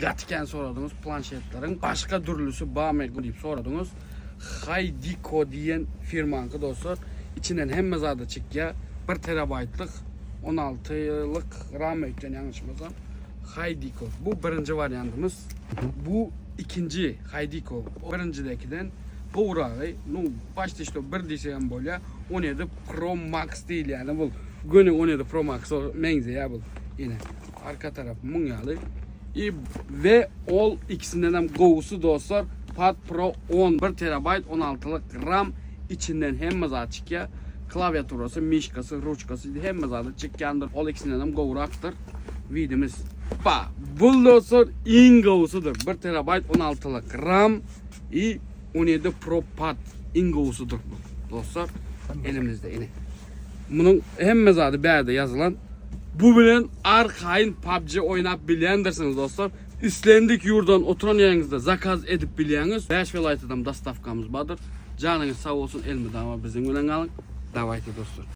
Gaty kän soradyňyz planşetleriň başga dürlüsi barmy diýip soradyňyz. Haýdiko diýen firmaňky dostlar. Içinden hemme zady çykýar. 1 terabaytlyk 16lyk RAM öýtýän ýalňyşmasam. Haýdiko. Bu birinji wariantymyz. Bu ikinji Haýdiko. Birinjidekiden gowragy, nu, почти что bir diýsek hem bolýar. 17 Pro Max diýilýäni bu. Göni 17 Pro Max meňzeýär bu. Ine, arka tarap muň ýaly. I we ol ikisinden hem gowusy dostlar Pad Pro 10 1 terabayt 16lyk RAM içinden hemme zat çykýar. Klaviaturasy, mişkasy, ruçkasy hemme zady çykýandyr. Ol ikisinden hem gowrakdyr. Widimiz. Ba, bu dostlar iň gowusydyr. 1 terabayt 16lyk RAM i 17 Pro Pad iň gowusydyr bu. Dostlar, elimizde ine. Munuň hemme zady bärde ýazylan. Bu bilen arkaýyn PUBG oýnap bilýändirsiňiz dostlar. Islendik ýurdan oturan ýeriňizde zakaz edip bilýäňiz. 5 welaýatdan dostavkamyz bardyr. Janyňyz sag bolsun, elmydama biziň bilen galyň. Dawayte dostlar.